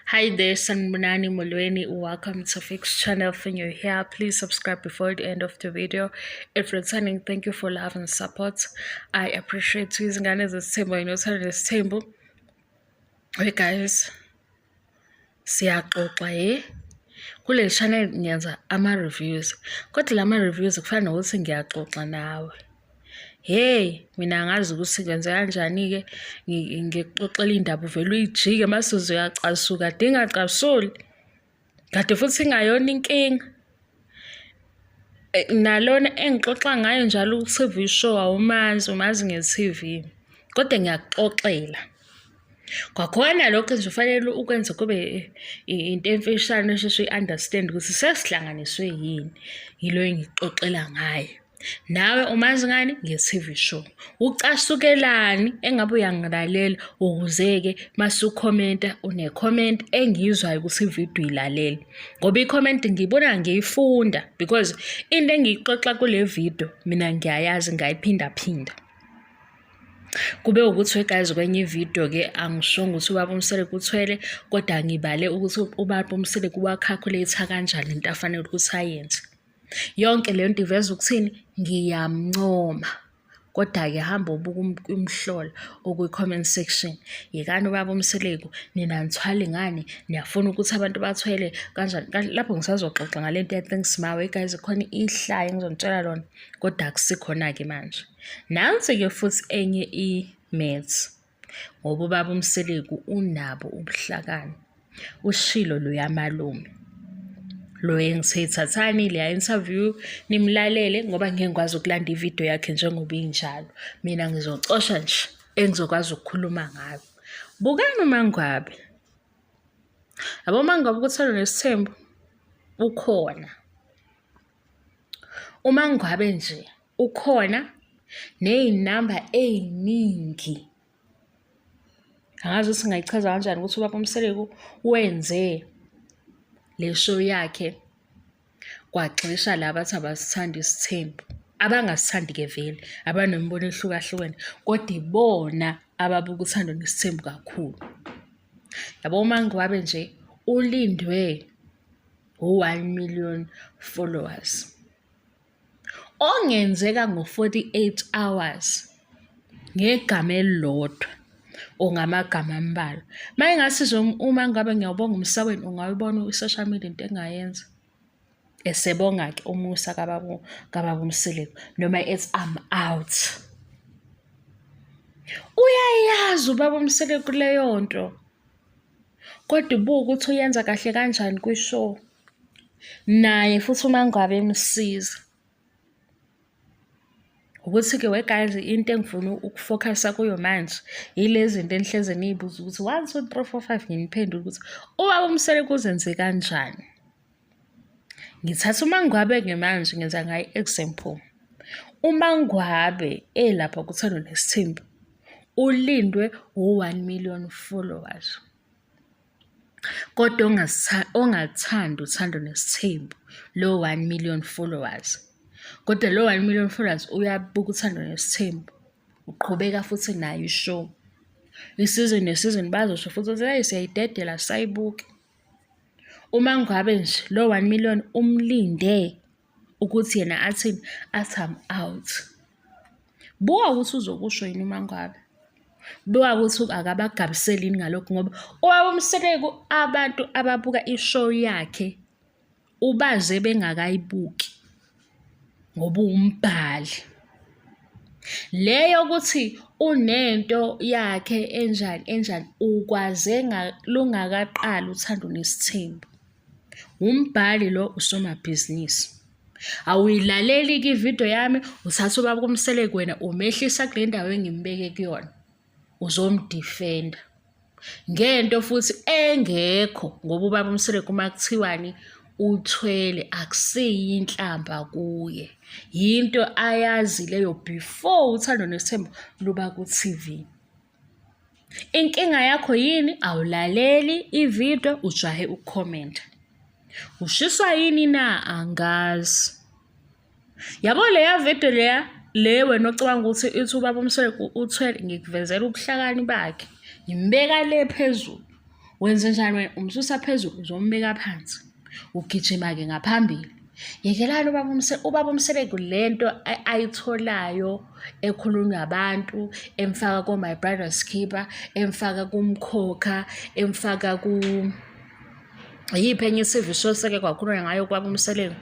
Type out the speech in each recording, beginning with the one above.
Hi there, Sanibonani Molweni. Welcome to Fix Channel. If you're here, please subscribe before the end of the video. If returning, thank you for love and support. I appreciate you. Izingane zesithembu, nginothando nesithembu. Hey guys, siyaxoxa ye. Kule channel ngiyenza ama-reviews. Kodwa lama reviews kufana nokuthi ngiyaxoxa nawe. Hey, mina angazi ukuthi kwenze kanjani-ke ngikuxoxela indaba uvele uyijike mase uyacasuka kade ingacasuli kade futhi ingayona inkinga. Nalona engixoxa ngayo njalo ku-T_V show awumazi, umazi nge-T_V kodwa ngiyakuxoxela. Kwakhona lokho nje ufanele ukwenze kube into emfishane esheshe uyi-understand ukuthi sesihlanganiswe yini yilo engikuxoxela ngayo. Nawe umazi ngani? Nge-T_V show. Ucasukelani engabe uyangilalela ukuze-ke mase ukhomenta une-comment engiyizwayo ukuthi ividiyo uyilalele. Ngoba i-comment ngiyibona ngiyifunda because into engiyixoxa kule video mina ngiyayazi ngayiphindaphinda. Kube ukuthi guys kwenye ividiyo-ke angishongo ukuthi ubaba uMseleku uthwele kodwa ngibale ukuthi ubaba uMseleku wa-calculate kanjani into afanele ukuthi ayenze. Yonke leyo nto iveza ukuthini? Ngiyamncoma. Kodwa-ke hamba ubuka umhlola okwi-comment section. Yekani ubaba uMseleku, nina anithwali ngani? Niyafuna ukuthi abantu bathwele kanjani? Lapho ngisazoxoxa ngale nto ya-thanks ma. We guys, khona ihlaya engizonitshela lona, kodwa akusikhona-ke manje. Nansi-ke futhi enye i-maths. Ngoba ubaba uMseleku unabo ubuhlakani. Ushilo loya malume. Lo engithe thathani leya interview nimlalele ngoba ngeke ngikwazi ukulanda ividiyo yakhe njengoba injalo. Mina ngizocosha nje engizokwazi ukukhuluma ngayo. Bukani uMangwabe. Yabo uMangwabe ukuthanda nesithembu ukhona. UMangwabe nje ukhona ney'namba ey'ningi. Angazi ukuthi ngingayichaza kanjani ukuthi ubaba uMseleku wenze le show yakhe kwagxisha laba athi abasithandi isithembu. Abangasithandi-ke vele, abanemibono ehlukahlukene, kodwa ibona ababuka uthando nesithembu kakhulu. Yabo uMangwabe nje ulindwe u-1 million followers. Ongenzeka ngo-48 hours ngegama elilodwa or ngamagama ambalwa. Uma ingase nje uma ngabe ngiyawubonga umsaweni ungawubona i-social media into engayenza. Esebonga-ke umusa kababa kababa uMseleku noma ethi I'm out. Uyayazi ubaba uMseleku leyo nto. Kodwa ubuka ukuthi uyenza kahle kanjani kwi-show. Naye futhi uma ngabe emsiza. Ukuthi-ke we guys into engifuna ukufokhasa kuyo manje yile zinto enihleze niyibuza ukuthi one, two, three, four, five nginiphendule ukuthi ubaba uMseleku uzenze kanjani. Ngithatha uMangwabe-ke manje ngenza ngaye i-example. UMangwabe elapha kuThando Nesithembu ulindwe u-1 million followers. Kodwa ongathandi uThando Nesithembu lo 1 million followers. Kodwa lo 1 million followers uyabuka uThando Nesithembu. Uqhubeka futhi nayo i-show. Isizini nesizini bazosho futhi ukuthi hey siyayidedela sayibuke. Uma ngabe nje lo 1 million umlinde ukuthi yena athini, athi I'm out. Buka ukuthi uzokusho yini uma ngabe. Buka ukuthi akabagabiseli yini ngalokho ngoba ubaba uMseleku abantu ababuka i-show yakhe ubaze bengakayibuki ngoba uwumbhali. Le yokuthi unento yakhe enjani enjani ukwaze lungakaqali uthando nesithembu. Umbhali lo usomabhizinisi. Awuyilaleli-ke ividiyo yami, uthatha ubaba uMseleku wena umehlisa kule ndawo engimbeke kuyona. Uzomdifenda. Ngento futhi engekho ngoba ubaba uMseleku uma kuthiwani uthwele akusiyo inhlamba kuye. Yinto ayazi leyo before uthando nesithembu luba ku-T_V. Inkinga yakho yini? Awulaleli ividiyo ujahe ukukhomenta. Ushiswa yini na? Angazi. Yabo leya video leya le wena ocabanga ukuthi ithi ubaba uMseleku uthwele ngikuvezela ubuhlakani bakhe. Ngimbeka le phezulu. Wenzenjani wena? Umsusa phezulu uzombeka phansi. Ugijima-ke ngaphambili. Yekelani ubaba ubaba uMseleku le nto ayitholayo ekhulunywa abantu, emfaka ko-My Brother's Keeper, emfaka kuMkhokha, emfaka ku Iyiphi enye i-T_V show oseke kwakhulunywa ngayo kubaba uMseleku?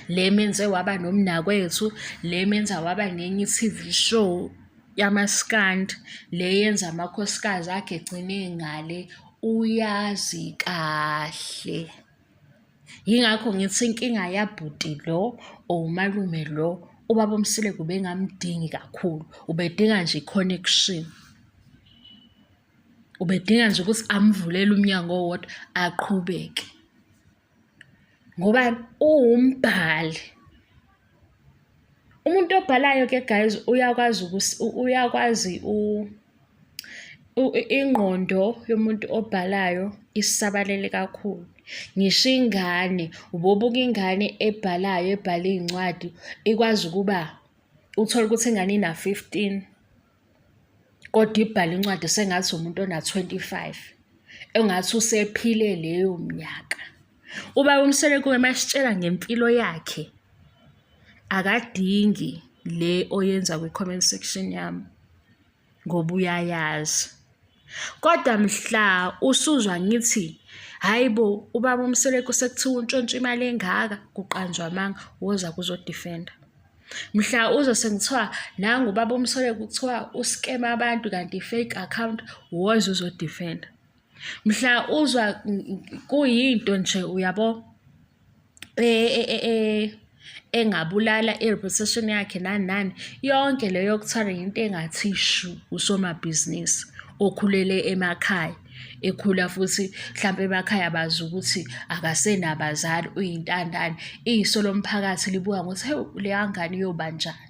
Le emenze waba nomnakwethu, le emenza waba nenye i-T_V show yamaskandi, le eyenza amakhosikazi akhe egcine ngale, uyazi kahle. Yingakho ngithi inkinga yabhuti lo or umalume lo, ubaba uMseleku ubengamdingi kakhulu, ubedinga nje i-connection. Ubedinga nje ukuthi amvulele umnyango owodwa aqhubeke. Ngoba uwumbhali. Umuntu obhalayo-ke guys uyakwazi uyakwazi ingqondo yomuntu obhalayo isabalele kakhulu. Ngisho ingane, ubobuka ingane ebhalayo ebhala iy'ncwadi ikwazi ukuba uthole ukuthi ingane ina-15 kodwa ibhale incwadi sengathi umuntu ona-25 engathi usephile leyo minyaka. Ubaba uMseleku uma esitshela ngempilo yakhe akadingi le oyenza kwi-comment section yami ngoba uyayazi. Kodwa mhla usuzwa ngithi hhayi bo ubaba uMseleku sekuthiwa untshontsha imali engaka kuqanjwa amanga, woza kuzodifenda. Mhla uzwa sekuthiwa nangu ubaba uMseleku kuthiwa uskema abantu kanti i-fake account, woza uzodifenda. Mhla uzwa kuyinto nje uyabo engabulala i-reputation yakhe nani nani, yonke leyo yokuthwala yinto engathi shu usomabhizinisi okhulele emakhaya, ekhula futhi hlampe emakhaya bazi ukuthi akasenabazali uyintandane. Iso lomphakathi libuka ngokuthi hewu leya ngane iyoba njani.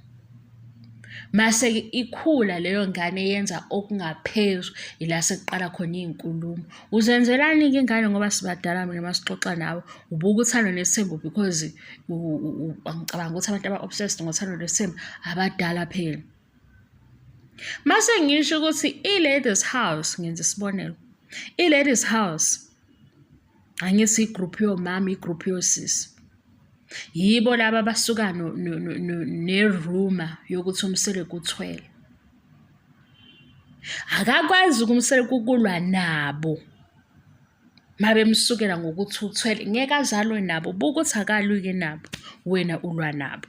Mase-ke ikhula leyo ngane yenza okungaphezu ila sekuqala khona iy'nkulumo. Uzenzelani-ke ingane ngoba sibadala mina masixoxa nawe, ubuka uthando nesithembu because ngicabanga ukuthi abantu aba-obsessed ngothando nesithembu abadala phela. Mase ngisho ukuthi i-ladies house, ngenza isibonelo, i-ladies house angithi i-group yomama, i-group yosisi. Yibo laba abasuka ne-rumour yokuthi uMseleku uthwele. Akakwazi uMseleku ukulwa nabo uma bemsukela ngokuthi uthwele, ngeke aze alwe nabo. Buka ukuthi akalwi-ke nabo, wena ulwa nabo.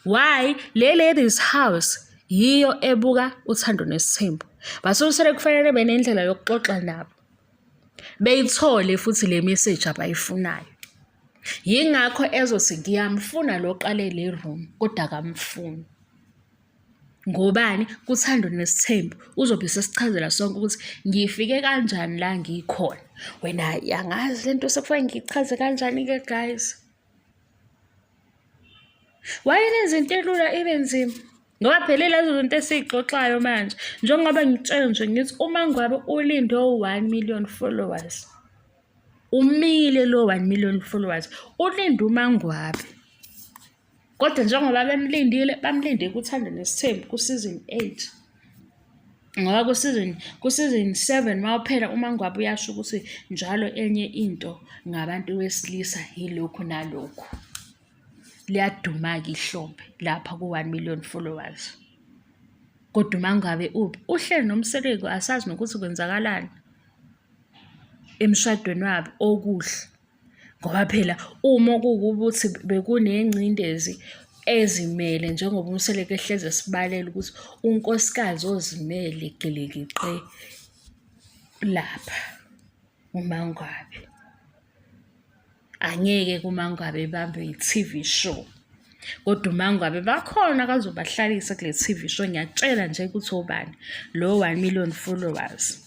Why? Le ladies house yiyo ebuka uthando nesithembu. Base uMseleku kufanele benendlela yokuxoxa nabo, beyithole futhi le message abayifunayo. Yingakho ezothi ngiyamfuna lo oqale le room kodwa akamfuni. Ngobani? Kuthando nesithembu. Uzobe esesichazela sonke ukuthi ngifike kanjani la ngikhona. Wena angazi le nto sekufanele ngiyichaze kanjani-ke guys. Why nenza into elula ibe nzima? Ngoba phela lezo zinto esiy'xoxayo manje, njengoba ngikutshela nje ngithi uma ngabe ulinde o-one million followers, Umile lo 1 million followers ulinde uMangwabe. Kodwa njengoba bemlindile, bamlinde kuThando Nesithembu ku-season 8. Ngoba ku-season 7 mawuphela uMangwabe uyasho ukuthi njalo enye into ngabantu besilisa yilokhu nalokhu. Liyaduma-ke ihlombe lapha ku-1 million followers. Kodwa uMangwabe uphi? Uhleli noMseleku asazi nokuthi kwenzakalani. Emshadweni wabo okuhle ngoba phela uma kuwukuthi bekunengcindezi ezimele njengoba uMseleku ehlezi esibalela ukuthi unkosikazi ozimele gelekeqe lapha uMangwabe. Angeke kuMangwabe ebambe i-T_V show. Kodwa uMangwabe bakhona akazobahlalisa kule T_V show, ngiyakutshela nje ukuthi obani lo 1 million followers.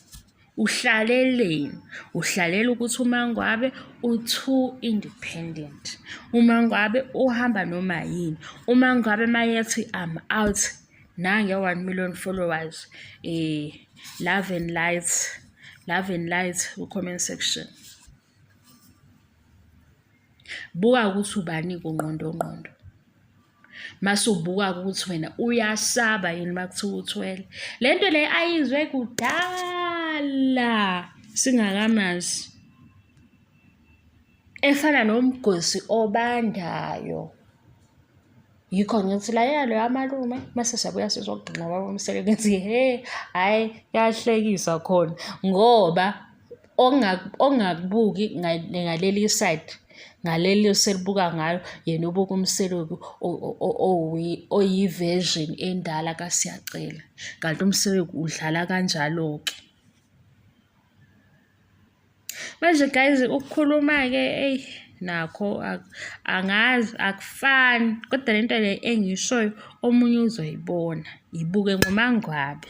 Uhlaleleni? Uhlalela ukuthi uMangwabe u-too independent. UMangwabe uhamba noma yini. UMangwabe mayethi I'm out nange 1 million followers love and light, love and light ku-comment section. Buka ukuthi ubani-ke ungqondongqondo. Mase ubuka-ke ukuthi wena uyasaba yini uma kuthiwa uthwele. Le nto le ayizwe kudala. singakamazi efana nomgosi obandayo. Yikho ngithi lalela loya malume mase siyabuya sizogxila baba uMseleku ngithi he hhayi kuyahlekisa khona ngoba ongakubuki ngaleli side ngaleli oselibuka ngayo yena ubuka uMseleku oyi-version endala kaSiyacela kanti uMseleku udlala kanjalo-ke. Manje guys ukukhuluma-ke eyi nakho angazi akufani kodwa le nto le engiyishoyo omunye uzoyibona ibuke ngoMangwabe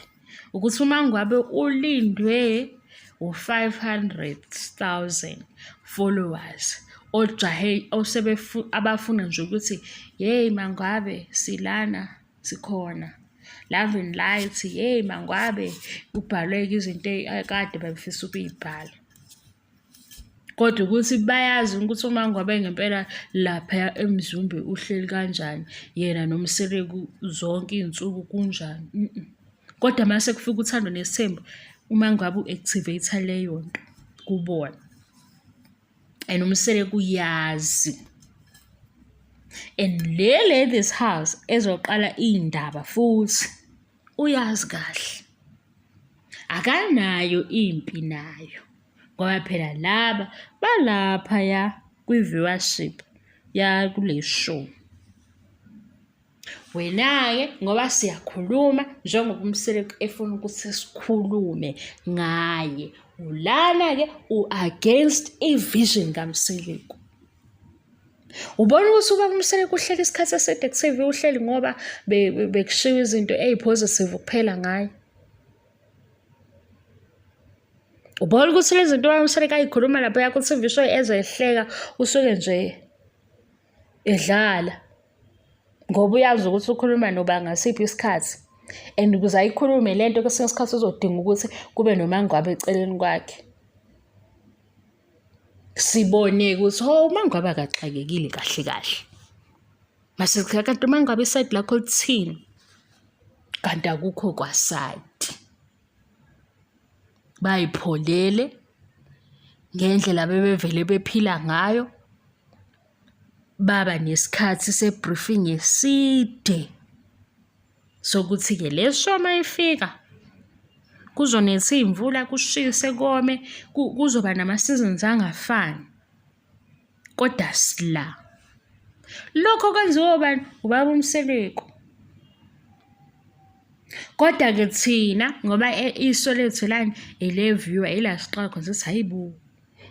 ukuthi uMangwabe ulindwe u-500,000 followers ojahe abafuna nje ukuthi yeyi Mangwabe silana sikhona. Love and Light, yeyi Mangwabe kubhalwe-ke izinto ekade babefisa ukuy'bhala. Kodwa ukuthi bayazi ukuthi uMangwabe ngempela laphaya eMzumbe uhleli kanjani, yena noMseleku zonke iy'nsuku kunjani . Kodwa mase kufika uthando nesithembu, uMangwabe u-activate-a leyo nto kubona. And uMseleku uyazi. And le ladies house ezoqala iy'ndaba futhi uyazi kahle. Akanayo impi nayo ngoba phela laba balaphaya kwi-viewership yakule show. Wena-ke ngoba siyakhuluma njengoba uMseleku efuna ukuthi sikhulume ngaye, ulana-ke u-against i-vision kaMseleku. Ubona ukuthi ubaba uMseleku uhleli isikhathi eside ku-TV uhleli ngoba bekushiwo izinto ey'positive kuphela ngaye. Ubona ukuthi lezi zinto ubaba uMseleku ay'khuluma laphaya ku-TV show ezehleka usuke nje edlala. Ngoba uyazi ukuthi ukhuluma noba ngasiphi isikhathi and ukuze ayikhulume le nto kwesinye isikhathi uzodinga ukuthi kube noMangwabe eceleni kwakhe. Sibone-ke ukuthi ho uMangwabe akaxakekile kahle kahle. Mase kanti uMangwabe isayidi lakho lithini? Kanti akukho kwasayidi. Bayipholele ngendlela abebevele bephila ngayo. Baba nesikhathi se-briefing eside sokuthi-ke le show uma ifika kuzonetha iy'mvula, kushise, kome, kuzoba nama-seasons angafani, kodwa sila. Lokho kwenziwa ubani? Ubaba uMseleku. Kodwa-ke thina ngoba iso lethu lani ele-viewer ila siqala khona sithi hhayi bo.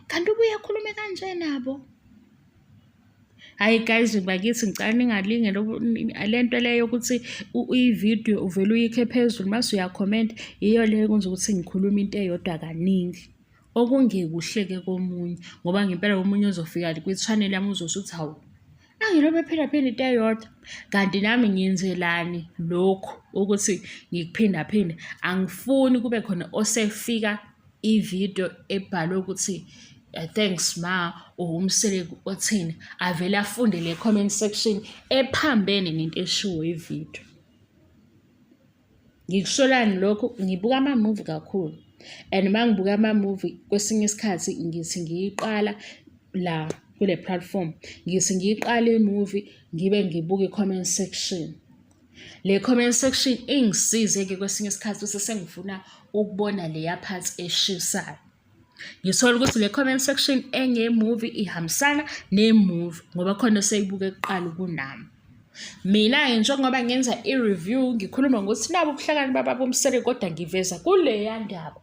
Kanti ubuye akhulume kanje nabo? Hhayi guys bakithi ngicela ningalinge le nto leyo yokuthi ividiyo uvele uyikhe phezulu mase uyakhomenta yiyo le ekwenza ukuthi ngikhulume into eyodwa kaningi. Okungekuhle-ke komunye ngoba ngempela omunye uzofika kwi-channel yami uzosho ukuthi hawu angilobe ephindaphinda into eyodwa. Kanti nami ngenzelani lokhu ukuthi ngikuphindaphinde? Angifuni kube khona osefika ividiyo ebhalwe ukuthi thanks ma or uMseleku othini avele afunde le comment section ephambene nento eshiwo ividiyo. Ngikusholani lokhu? Ngibuka ama-movie kakhulu and uma ngibuka ama-movie kwesinye isikhathi ngithi ngiyiqala la kule platform ngithi ngiyiqala i-movie ngibe ngibuka i-comment section. Le comment section ingisize-ke kwesinye isikhathi bese sengifuna ukubona leya part eshisayo. Ngithola ukuthi le comment section enye-movie ihambisana ne-movie ngoba khona oseyibuke kuqala kunami. Mina-ke njengoba ngenza i-review ngikhuluma ngokuthi nabo ubuhlakani bababa uMseleku kodwa ngiveza kuleya ndaba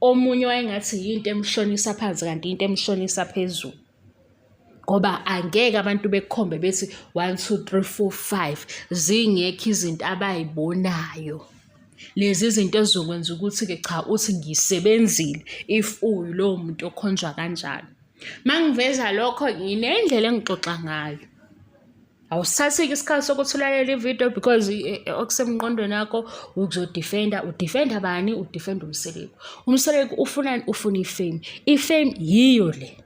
omunye wayengathi yinto emshonisa phansi kanti into emshonisa phezulu. Ngoba angeke abantu bekukhombe bethi 1 2 3 4 5 zingekho izinto abayibonayo. Lezi zinto ezizokwenza ukuthi-ke cha uthi ngisebenzile if uyilowo muntu okhonjwa kanjalo. Uma ngiveza lokho nginendlela engixoxa ngayo. Awusithathi-ke isikhathi sokuthi ulalele ividiyo because okusemqondweni wakho uzodifenda, udifenda bani? Udifenda uMseleku. UMseleku ufunani? Ufuna i-fame. I-fame yiyo le.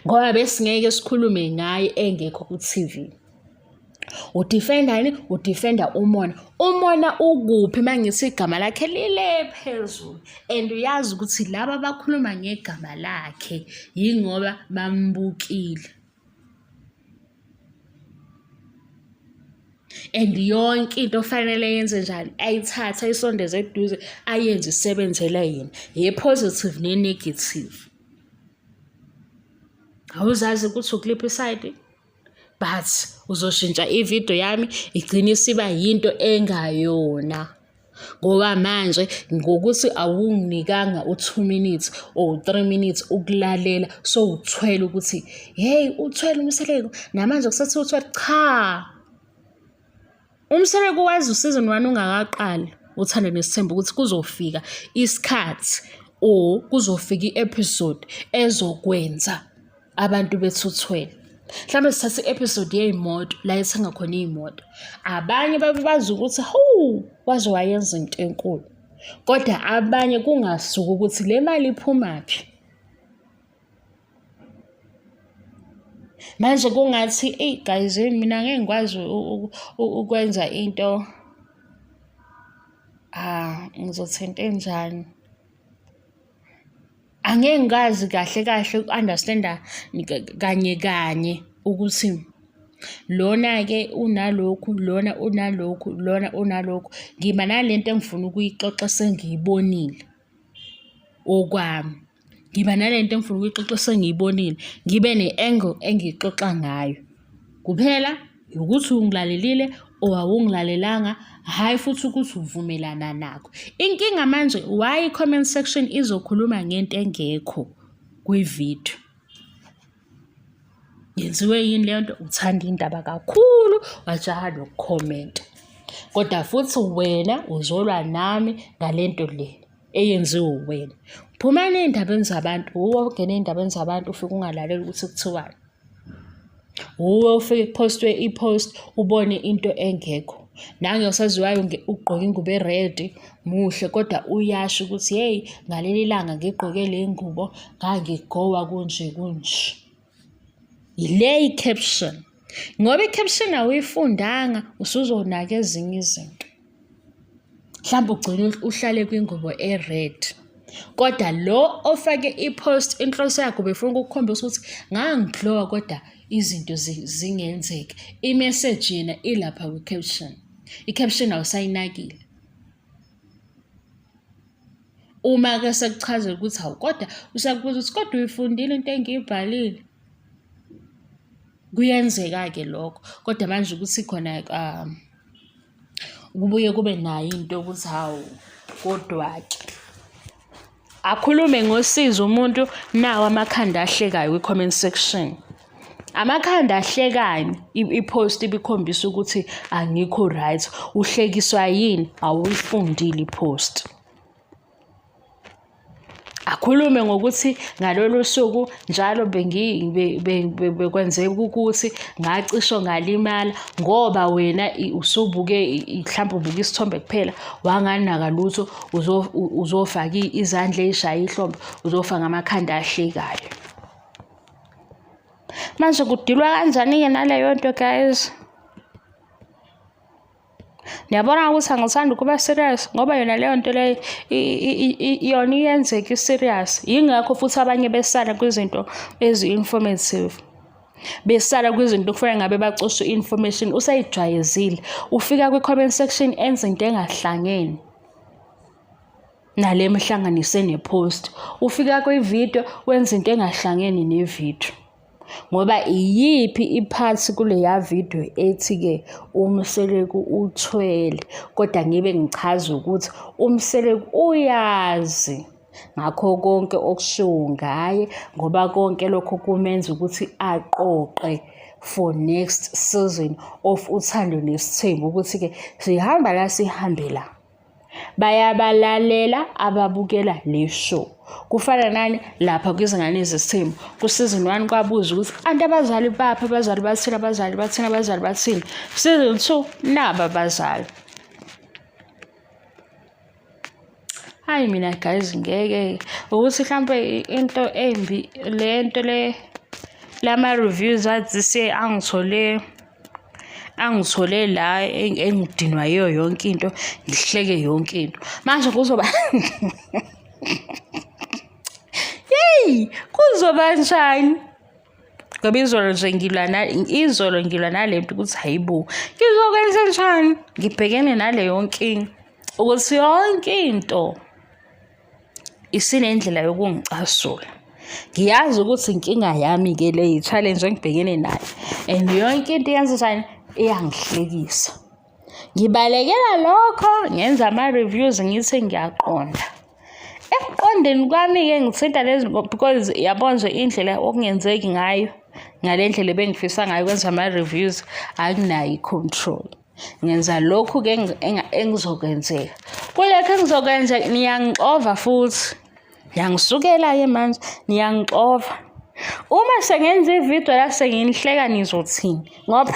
Ngoba besingeke sikhulume ngaye engekho ku-T_V. Udifendani? Udifenda umona. Umona ukuphi uma ngithi igama lakhe lile phezulu and uyazi ukuthi laba abakhuluma ngegama lakhe yingoba bambukile. And yonke into ofanele yenze njani ayithathe ayisondeze eduze ayenze isebenzele yena, ye-positive ne-negative. Awuzazi ukuthi ukuliphi isayidi but uzoshintsha ividiyo yami igcine isiba yinto engayona. Ngoba manje ngokuthi awunginikanga u-two minutes or 3 minutes ukulalela sowuthwele ukuthi hey uthwele uMseleku namanje kusathi uthwele cha. UMseleku wazi u-season 1 ungakaqali uThando Nesithembu ukuthi kuzofika isikhathi or kuzofika i-episode ezokwenza abantu bethuthwele. Mhlawumbe sithathe i-episode yey'moto la ethenga khona iy'moto. Abanye babe bazi ukuthi hawu waze wayenza into enkulu. Kodwa abanye kungasuki ukuthi le mali iphumaphi. Manje kungathi eyi guys mina ngeke ngikwazi ukwenza into ah ngizothi into enjani. Angeke ngikazi kahle kahle uku-understand-a kanye kanye ukuthi lona-ke unalokhu, lona unalokhu, lona unalokhu. Ngiba nale nto engifuna ukuyixoxa sengiyibonile okwami. Ngiba nale nto engifuna ukuyixoxa sengiyibonile, ngibe ne-angle engiyixoxa ngayo. Kuphela ukuthi ungilalelile or awungilalelanga, hhayi futhi ukuthi uvumelana nakho. Inkinga manje why i-comment section izokhuluma ngento engekho kwividiyo? Yenziwe yini leyo nto? Uthanda indaba kakhulu, wajaha nokukhomenta. Kodwa futhi wena uzolwa nami ngale nto le eyenziwe uwena. Phumani ey'ndabeni zabantu, wuwe ongena ey'ndabeni zabantu ufike ungalaleli ukuthi kuthiwani. Wuwe ufike kuphostwe i-post ubone into engekho. Nange usaziwayo ugqoke ingubo e-red muhle kodwa uyasho ukuthi hheyi ngaleli langa ngigqoke le ngubo ngangigowa kunje kunje. Yile i-caption. Ngoba i-caption awuyifundanga usuzonaka ezinye izinto. Mhlawumbe ugcine uhlale kwingubo e-red. Kodwa lo ofake i-post inhloso yakhe ubefuna ukukukhombisa ukuthi ngangiglowa kodwa izinto zingenzeka. I-message yena ilapha kwi-caption. I-caption awusayinakile. Uma-ke sekuchazela ukuthi hawu kodwa usakubuza ukuthi kodwa uyifundile into engiyibhalile. Kuyenzeka-ke lokho kodwa manje ukuthi khona kubuye kube nayo into yokuthi hawu kodwa-ke. Akhulume ngosizi umuntu nawo amakhanda ahlekayo kwi-comment section. Amakhanda ahlekani i-post ibikhombisa ukuthi angikho right. Uhlekiswa yini? Awuyifundile i-post. Akhulume ngokuthi ngalolu suku njalo bekwenzeka ukuthi ngacisho ngalimala ngoba wena usubuke mhlawumbe ubuke isithombe kuphela wanganaka lutho uzofaka izandla ey'shaya ihlombe uzofaka amakhanda ahlekayo. Manje kudilwa kanjani-ke naleyo nto guys? Niyabona ukuthi angithandi ukuba serious ngoba yona leyo nto leyo yona iyenzeka i-serious. Yingakho futhi abanye besala kwizinto ezi-informative. Besala kwizinto kufanele ngabe bacosha i-information useyijwayezile. Ufika kwi-comment section enze into engahlangene nale mhlanganise ne-post. Ufika kwi-video wenza into engahlangene ne-video. Ngoba iyiphi i-part kuleya video ethi-ke uMseleku uthwele kodwa ngibe ngichaza ukuthi uMseleku uyazi ngakho konke okushiwo ngaye ngoba konke lokho kumenza ukuthi aqoqe for next season of Uthando Nesithembu ukuthi-ke sihamba la sihambe la. Bayabalalela ababukela le show. Kufana nani lapha kwizingane zesithembu ku-season 1 kwabuzwa ukuthi anti abazali baphi abazali bathini abazali bathini abazali bathini. Season 2 naba abazali. Hayi mina guys ngeke ukuthi mhlampe into embi le nto le lama reviews athi angithole. Angithole la engidinwa yiyo yonke into, ngihleke yonke into. Manje kuzoba Yeyi, kuzoba njani? Ngoba izolo nje ngilwa izolo ngilwa nale nto ukuthi hayibo, ngizokwenza njani? Ngibhekene naleyo nkinga ukuthi yonke into isinendlela yokungicasula. Ngiyazi ukuthi inkinga yami-ke le i-challenge engibhekene nayo and yonke into iyenza njani? Iyangihlekisa. Ngibalekela lokho ngenza ama-reviews ngithi ngiyaqonda. Ekuqondeni kwami-ke ngithinta lezi because yabo nje indlela okungenzeki ngayo ngale ndlela ebengifisa ngayo ukwenza ama-reviews anginayo i-control. Ngenza lokhu-ke engizokwenzeka. Kulokhu engizokwenza niyangixova futhi. Niyangisukela-ke manje, niyangixova. Uma sengenza ividiyo la senginihleka nizothini? Ngoba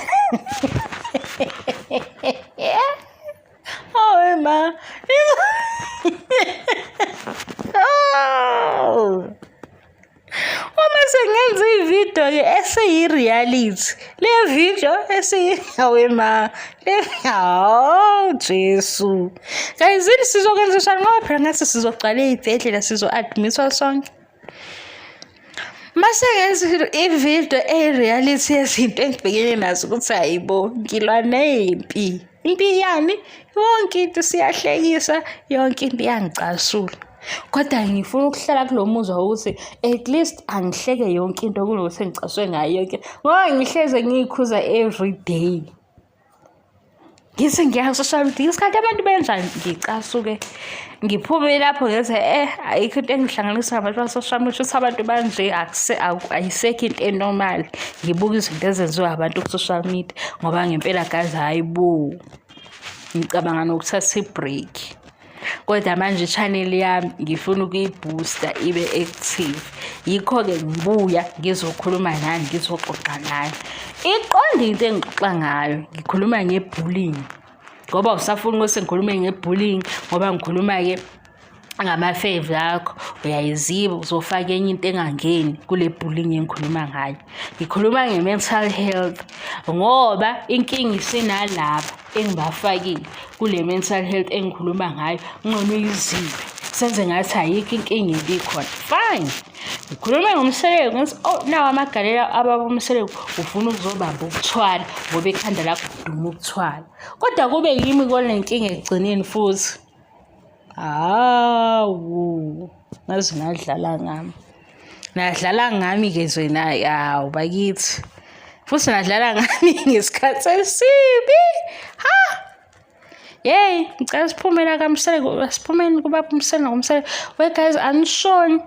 Oh ma. Oh. Uma sengenza ividiyo-ke eseyi-reality, le video eseyi ma, le hawu Jesu. Guys, yini sizokwenza njani ngoba phela ngathi sizogcwala ey'bhedlela sizo-admithwa sonke. Mase ngenza ividiyo eyi-reality yezinto engibhekene nazo ukuthi hayi bo, ngilwa nempi. Impi yani? Yonke into isiyahlekisa, yonke into iyangicasula. Kodwa ngifuna ukuhlala kulo muzwa wokuthi at least angihleke yonke into kunokuthi ngicaswe ngayo yonke ngoba ngihleze ngiyikhuza every day. Ngithi ngiya ku-social media isikhathi abantu benjani ngicasuke ngiphume lapho ngithi eh ayikho into engihlanganisa nabantu ba-social media ukuthi abantu banje ayisekho into enormal ngibuka izinto ezenziwa abantu ku-social media ngoba ngempela guys hhayi bo ngicabanga nokuthatha i-break. Kodwa manje i-channel yami ngifuna ukuyibooster ibe active. Yikho-ke ngibuya ngizokhuluma nani, ngizoxoxa nani. Iqonde into engixoxa ngayo, ngikhuluma nge-bullying. Ngoba usafuna ukuthi ngikhulume nge-bullying ngoba ngikhuluma-ke ngama-fave akho uyayiziba uzofaka enye into engangeni kule bullying engikhuluma ngayo. Ngikhuluma nge-mental health ngoba inkinga isinalaba engibafakile kule mental health engikhuluma ngayo ngcono uyizibe senze ngathi ayikho inkinga ibikhona fine ngikhulume ngomseleku ngithi oh nawo amagalelo ababa umseleku ufuna ukuzobamba ukuthwala ngoba ikhanda lakho kuduma ukuthwala kodwa kube yimi kole nkinga ekugcineni futhi hawu ngaze ngadlala ngami nadlala ngami-ke nje naye hawu bakithi futhi nadlala ngami ngesikhathi esibi ha yeyi ngicela siphume la kamsele siphumeni kubaba umsele nokumsele we guys anishoni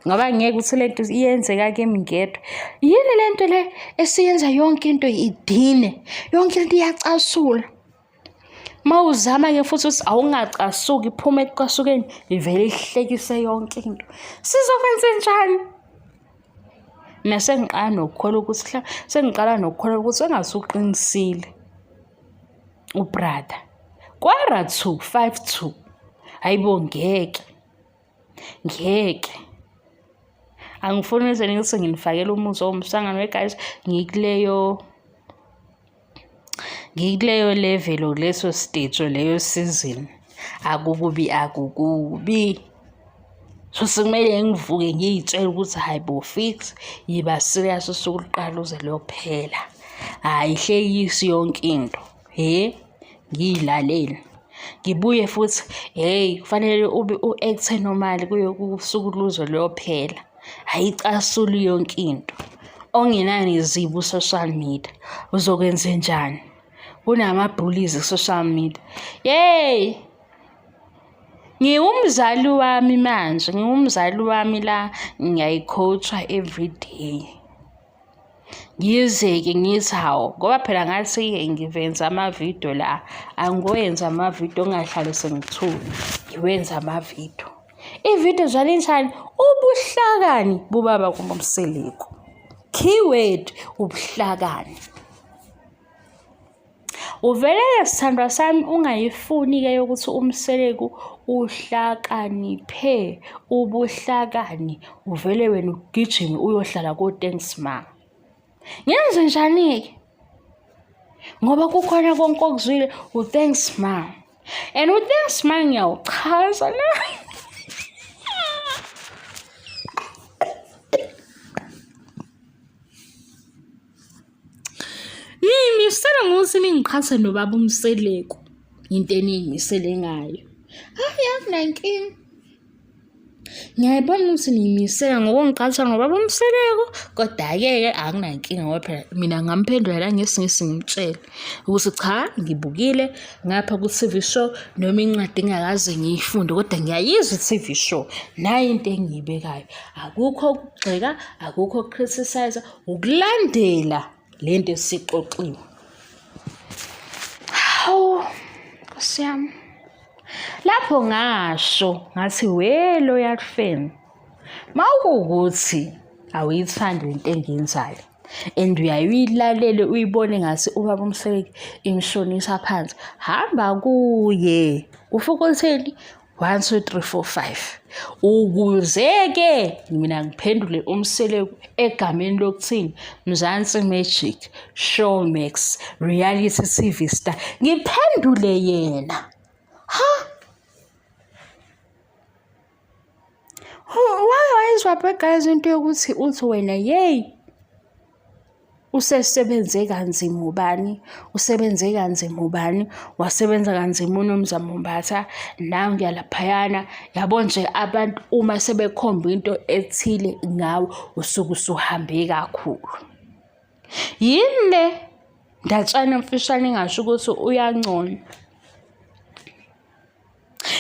ngoba ngeke ukuthi le nto iyenzeka kimi ngedwa yini le nto le esiyenza yonke into idine yonke into iyacasula Uma uzama-ke futhi ukuthi awungacasuki iphume ekucasukeni ivele ihlekise yonke into. Sizokwenzenjani? Mina sengiqala nokukholwa ukuthi sengiqala nokukholwa ukuthi engathi uqinisile ubrother. Kwara 2 5 2. Hayibo ngeke. Ngeke. Angifuni ngize ngithi nginifakela umuzwa womsangano we guys ngikuleyo ngikuleyo level or leso stage or leyo season akukubi akukubi so sekumele ngivuke ngiy'tshele ukuthi hhayi bo fix yiba serious usuku luqala uze luyophela hhayi hlekisi yonke into he ngiyilalele ngibuye futhi hey kufanele ube u-act normal kuyo kusuku luze luyophela ayicasuli yonke into ongenani zibi u-social media uzokwenzenjani kunama-bullies ku-social media yey ngiwumzali wami manje ngiwumzali wami la ngiyayicoacha every day ngize-ke ngithi hawu ngoba phela ngathi-ke ngivenza amavidiyo la angiwenzi amavidiyo ngingahlale sengithule ngiwenza amavidiyo ividiyo njalo injani ubuhlakani bubaba kumseleku keyword ubuhlakani Uvele-ke sithandwa sami ungayifuni-ke yokuthi uMseleku uhlakaniphe ubuhlakani uvele wena ugijime uyohlala ko-thanks ma. Ngenze njani-ke? Ngoba kukhona konke okuzwile u-thanks ma. And u-thanks ma ngiyawuchaza la. Niyimisele ngokuthi ningiqhathe nobaba uMseleku into eniyimisele ngayo. Hhayi akunankinga. Ngiyayibona ukuthi niyimisele ngokungiqhatha nobaba uMseleku, koda-ke akunankinga ngoba phela mina ngamphendula la ngesiNgisi ngimtshele ukuthi cha ngibukile ngapha ku-T_V show noma incwadi ngingakaze ngiyifunde kodwa ngiyayizwa i-T_V show. Nayi into engiyibekayo, akukho ukugxeka, akukho uku-criticise-a, ukulandela le nto esixoxiwe. Hawu, Nkosi yami. Lapho ngasho ngathi we loyal fan, mawukuwukuthi awuyithandi lento engiyenzayo and uyaye uyilalele uyibone ngathi ubaba uMseleku imshonisa phansi, hamba kuye. Ufike uthini? 1 2 3 4 5 ukuze-ke mina ngiphendule uMseleku egameni lokuthini Mzansi Magic Showmax Reality TV Star ngiphendule yena ha why wayezwa guys into yokuthi uthi wena yey Usesebenze kanzima ubani? Usebenze kanzima ubani? Wasebenza kanzima uNomzamo Mbatha, nanguya laphayana. Yabo nje abantu uma sebekhomba into ethile ngawe usuke usuhambe kakhulu. Yini le ndatshana emfishane engasho ukuthi uyanconywa?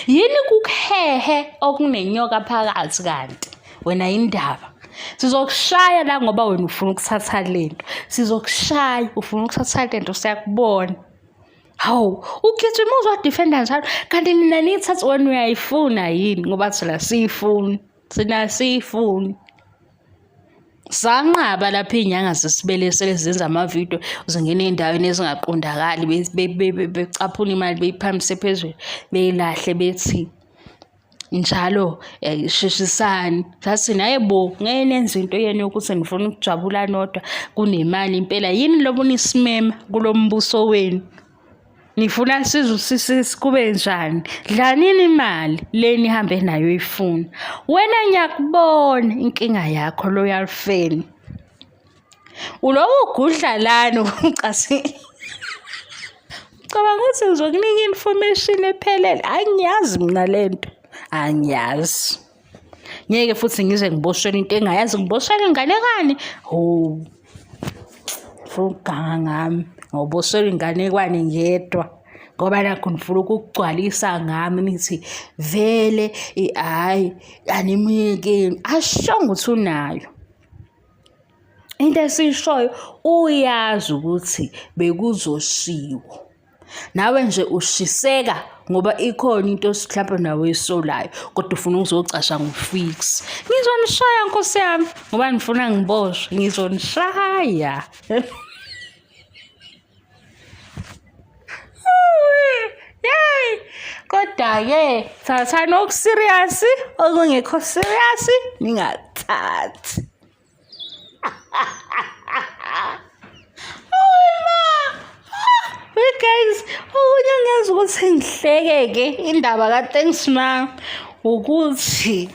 Yini kukuhehe okunenyoka phakathi kanti wena indaba? Sizokushaya la ngoba wena ufuna ukuthatha lento. Sizokushaya ufuna ukuthatha lento siyakubona. Hawu, ugijima uzodefenda njalo kanti nina niyithatha wena uyayifuna yini ngoba thina siyifuni. Thina siyifuni. Sanqaba lapho iy'nyanga zesibelesele zenza amavidiyo zingena ey'ndaweni ezingaqondakali becaphuna imali beyiphamise phezulu beyilahle bethi njalo sheshisani. Sathi hhayi bo, ngeke nenze into yenu yokuthi nifuna ukujabula nodwa kunemali impela. Yini lobu nisimema kulo mbuso wenu? Nifuna size kube njani? Dlanini imali le nihambe nayo ifuna. Wena ngiyakubona inkinga yakho loyal fan. Uloku ugudla lana ucasi. Ucabanga ukuthi ngizokunika information ephelele? Angiyazi mina lento. Angiyazi. Ngeke futhi ngize ngiboshwele into engayazi ngiboshwele inganekwane. Ho. Ngifuna ukuganga ngami ngoboshwele inganekwane ngedwa. Ngoba nakho nifuna ukugcwalisa ngami nithi vele hhayi animyekeni. Ashongo ukuthi unayo. Into esiyishoyo uyazi ukuthi bekuzoshiwo. Nawe nje ushiseka ngoba ikhona into mhlawumbe nawe oyisolayo kodwa ufuna ukuzocasha ngo-fix. Ngizonishaya nkosi yami ngoba nifuna ngiboshwe, ngizonishaya. Yey! Kodwa-ke thathani oku-serious okungekho serious ningathathi. Hey guys, okunye ngenza ukuthi ngihleke-ke indaba ka-thanks ma ukuthi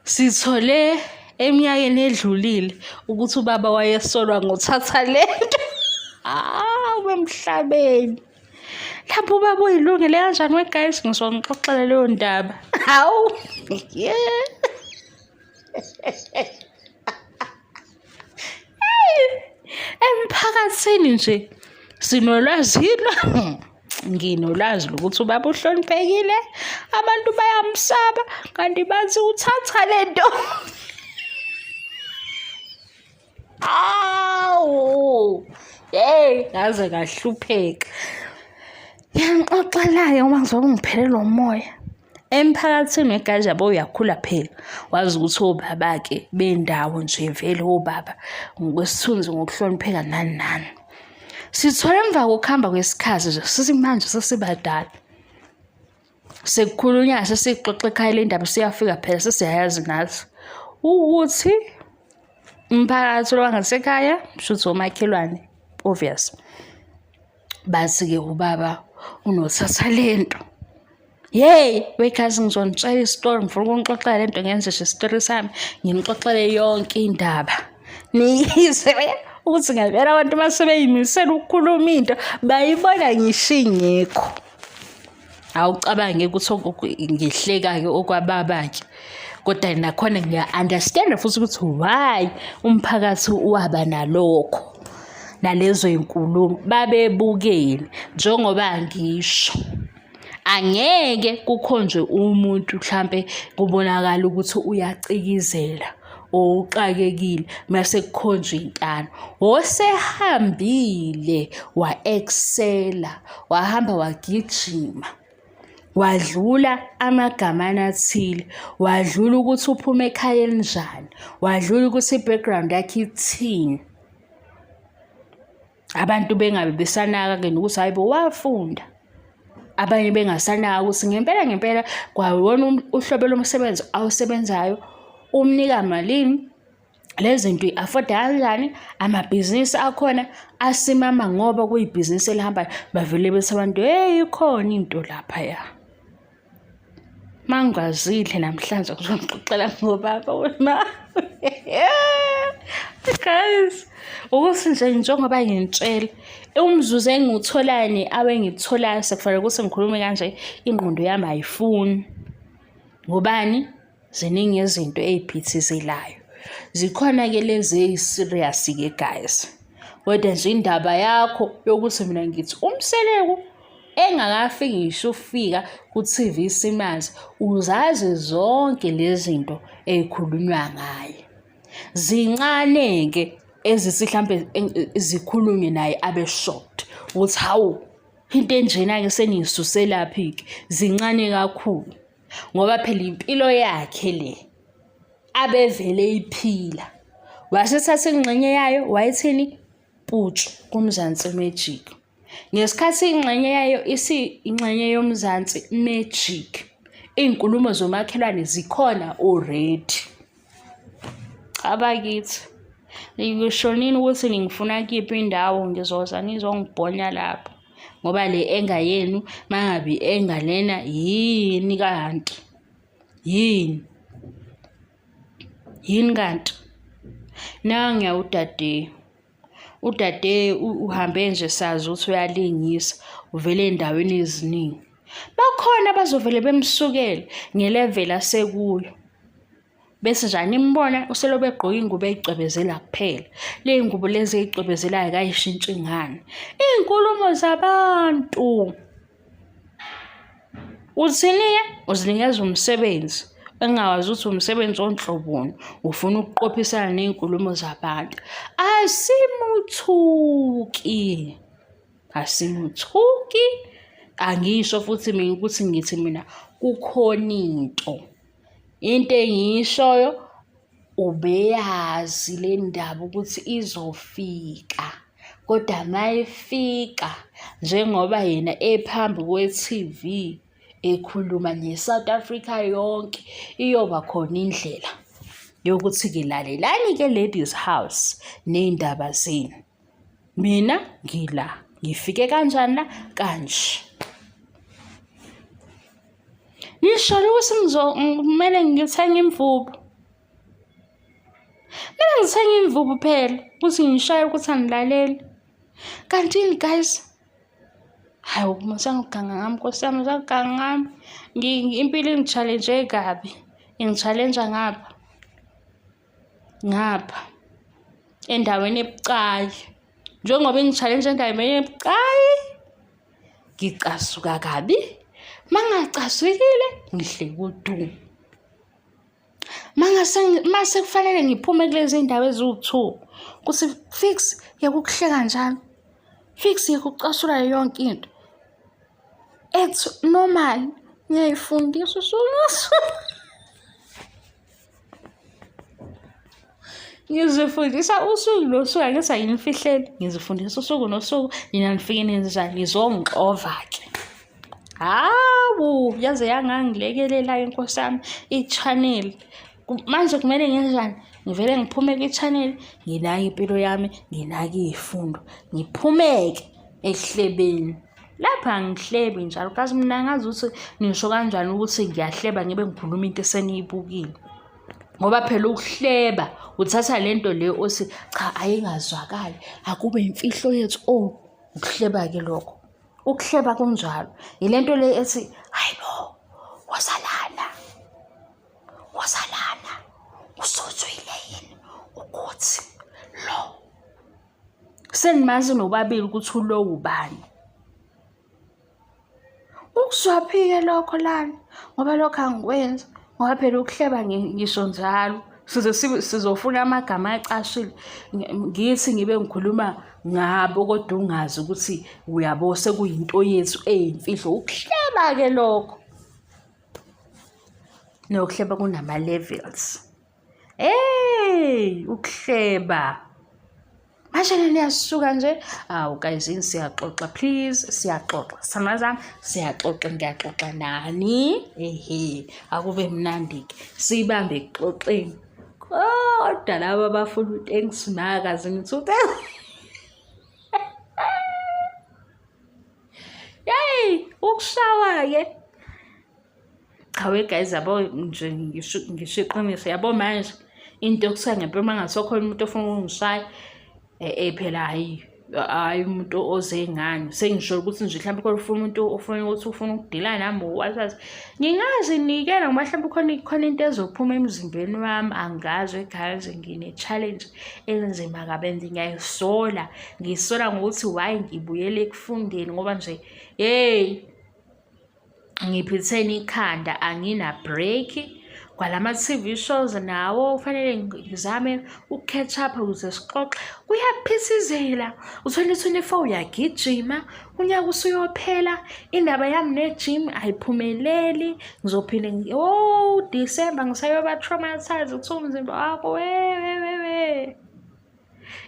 sithole eminyakeni edlulile ukuthi ubaba wayesolwa ngothatha lento. Hawu emhlabeni. Lapho ubaba uyilungele kanjani we guys ngizonixoxela leyo ndaba. Hawu. Yeah. Emphakathini nje sinolwazi nginolwazi lokuthi ubaba uhloniphekile, abantu bayamsaba kanti bathi uthatha le nto. Awu! Hey, ngaze ngahlupheka. Ngiyanixoxela-ke uma ngizobe ngiphelelwa umoya. Emphakathini wegazi yabo uyakhula phela wazi ukuthi obaba-ke bendawo nje vele obaba ngokwesithunzi ngokuhlonipheka nani nani. Sithola emva kokuhamba kwesikhathi nje sesimanje sesibadala. Sekukhulunywa sesixoxa ekhaya le ndaba siyafika phela sesiyayazi nathi ukuthi umphakathi lo wangasekhaya shuthi omakhelwane. Obvious. Bathi-ke ubaba unothatha lento. Yeyi wekhazi ngizonitshela isitori ngifuna ukunixoxela lento ngenze nje isitori sami nginixoxele yonke indaba. Niyizwe ukuthi ngempela abantu uma sebeyimisela ukukhuluma into bayibona ngisho ingekho. Awucabange ukuthi ngihleka-ke okwababa-ke kodwa nakhona ngiya-understand-a futhi ukuthi why umphakathi waba nalokho nalezo y'nkulumo babebukeni njengoba ngisho. Angeke kukhonjwe umuntu mhlampe kubonakala ukuthi uyacikizela or uxakekile mase kukhonjwa intana. Osehambile wa-excel-a, wahamba wagijima, wadlula amagamana athile, wadlula ukuthi uphuma ekhaya elinjani, wadlula ukuthi i-background yakhe ithini. Abantu bengabe besanaka-ke nokuthi hhayi bo wafunda. Abanye bengasanaka ukuthi ngempela ngempela kwawona uhlobo lomsebenzi awusebenzayo umnika malini, le zinto uyi-afoda kanjani, amabhizinisi akhona asimama ngoba kuyibhizinisi elihambayo. Bavele bethi abantu, hheyi ikhona into laphaya. Mangwazile namhlanje ngizonixoxela ngobaba wema. Guys, ukuthi nje njengoba nginitshela umzuzu engiwutholayo ne-hour engikutholayo sekufanele ukuthi ngikhulume kanje ingqondo yami ayifuni. Ngobani? Ziningi izinto ey'phithizelayo. Zikhona-ke lezi ey'serious-ke guys. Kodwa nje indaba yakho yokuthi mina ngithi uMseleku engakafiki ngisho ukufika ku-T_V simazi uzazi zonke lezi zinto ey'khulunywa ngaye. Zincane-ke ezithi hlampe zikhulunywe naye abe shocked ukuthi hawu into enjena-ke seniyisuselaphi-ke, zincane kakhulu. Ngoba phela impilo yakhe le abevele eyiphila. Wasethatha ingxenye yayo wayithini? Putshu kuMzansi Magic. Ngesikhathi ingxenye yayo isiyingxenye yoMzansi Magic, iy'nkulumo zomakhelwane zikhona already. Cha bakithi, ngisho nini ukuthi ningifuna kuyiphi indawo ngizoza nizongibhonya lapho ngoba le enga yenu mangabe i-enga lena yini kanti? Yini? Yini kanti? Nanguya udade. Udade uhambe nje sazi ukuthi uyalingisa, uvele ey'ndaweni eziningi. Bakhona abazovele bemsukele ngeleveli asekuyo. Bese nje animbona uselobe egqoke ingubo ey'cwebezela kuphela. Le y'ngubo lezi ey'cwebezelayo kayishintshi ngani. Iy'nkulumo zabantu. Uthini-ke? Uzinikeza umsebenzi engingawazi ukuthi umsebenzi onhloboni, ufuna ukuqophisana ney'nkulumo zabantu. Asimuthuki, asimuthuki. Angisho futhi mina ukuthi ngithi mina kukhona into. Into engiyishoyo ubeyazi le ndaba ukuthi izofika kodwa mayifika njengoba yena ephambi kwe-T_V ekhuluma ne-South Africa yonke iyoba khona indlela yokuthi-ke lalelani-ke Ladies House ney'ndaba zenu. Mina ngila, ngifike kanjani la? Kanje. Nisholo ukuthi kumele ngithenge imvubu. Kumele ngithenge imvubu phela ukuthi ngishaye ukuthi angilaleli. Kanti yini guys? Hawu musangiganga ngami Nkosi yami, musangiganga ngami. Impilo ingi-challenge kabi. Ingi-challenge ngapha. Ngapha endaweni ebucayi. Njengoba ingi-challenge endaweni ebucayi, ngicasuka kabi. Uma ngingacasukile ngihleka udu. Mangase mase kufanele ngiphume kulezi iy'ndawo eziwu-two ukuthi fix yeka ukuhleka njalo, fix yeka ukucasula yonke into. It's normal, ngiyayifundisa usuku nosuku. Ngizifundisa usuku nosuku angithi anginifihleli ngizifundisa usuku nosuku nina nifike nenze njani nizongixova-ke. Hawu yaze yangangilekelela inkosi yami i-channel. Manje kumele ngenzenjani? Ngivele ngiphume kwi-channel, nginake impilo yami, nginake iy'fundo, ngiphumeke ekuhlebeni. Lapha angihlebi njalo kazi mina angazi ukuthi ngisho kanjani ukuthi ngiyahleba ngibe ngikhuluma into eseniyibukile. Ngoba phela ukuhleba uthatha le nto le othi cha ayingazwakali akube imfihlo yethu oh ukuhleba-ke lokho. Ukuhleba kunjalo. Yile nto le ethi hayi bo wozalana wozalana usuzwile yini ukuthi lo senimazi nobabili ukuthi ulo ubani. Ukuzwaphi-ke lokho lana ngoba lokho angikwenzi ngoba phela ukuhleba ngisho njalo size sizofuna amagama acashile ngithi ngibe ngikhuluma ngabo kodwa ungazi ukuthi uyabo sekuyinto yethu eyimfihlo ukuhleba-ke lokho. Nokuhleba kunama-levels. Hey, ukuhleba. Manje niyasuka nje. Awu guys, yini siyaxoxa please, siyaxoxa. Samazana siyaxoxa, ngiyaxoxa nani. Ehe, akube mnandi ke. Sibambe ekuxoxeni. Kodwa laba abafuna u-thanks makazi ngithi Yey, ukushawa-ke. Cha we guys yabo nje ngisho ngisho iqiniso yabo manje into yokusuka ngempela uma ngase khona umuntu ofuna ukungishaya eh phela hhayi hhayi umuntu oze ngani sengisho ukuthi nje mhlawumbe khona ufuna umuntu ofuna ukuthi ufuna ukudila nami wazazi ngingazinikela ngoba mhlawumbe khona khona into ezophuma emzimbeni wami angazi guys ngine-challenge enzima kabi and ngiyayisola ngiyisola ngokuthi why ngibuyele ekufundeni ngoba nje hey ngiphithene ikhanda angina-break. Kwalama-T_V shows nawo kufanele ngizame uku-catch up ukuze sixoxe. Kuyaphithizela, u-2024 uyagijima, unyaka usuyophela, indaba yami ne-gym ayiphumeleli. Ngizophinde oh December ngisayoba traumatized kuthiwa umzimba wakho we we we we.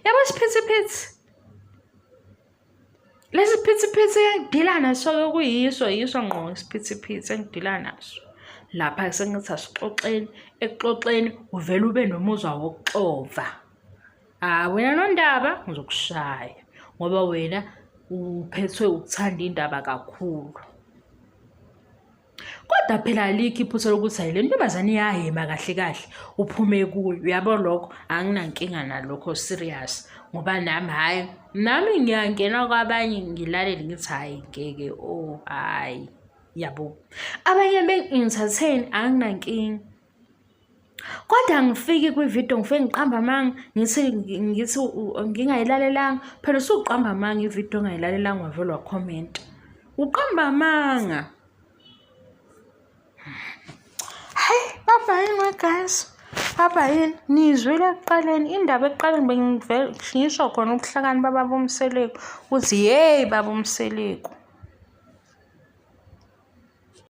Yabo isiphithiphithi. Lesi phithiphithi engidila naso-ke kuyiso yiso ngqo isiphithiphithi engidila naso. Lapha sengithi asixoxeni, ekuxoxeni uvele ube nomuzwa wokuxova. Ah wena Nondaba ngizokushaya ngoba wena uphethwe ukuthanda indaba kakhulu. Kodwa phela alikho iphutha lokuthi hayi le ntombazane iyahhema kahle kahle uphume kuyo. Uyabo lokho anginankinga nalokho serious ngoba nami hhayi nami ngiyangena kwabanye ngilalele ngithi hhayi ngeke oh hhayi yabo. Abanye bengi-entertain anginankinga. Kodwa angifiki kwividiyo ngifike ngiqambe amanga ngithi ngithi ngingayilalelanga. Phela usuqamba amanga ividiyo ongayilalelanga wavele wakhomenta. Uqamba amanga. Hayi, baba yini we guys? Baba yini? Niyizwile ekuqaleni indaba ekuqaleni bengivele ngisho khona ubuhlakani bababa uMseleku ukuthi yeyi baba uMseleku.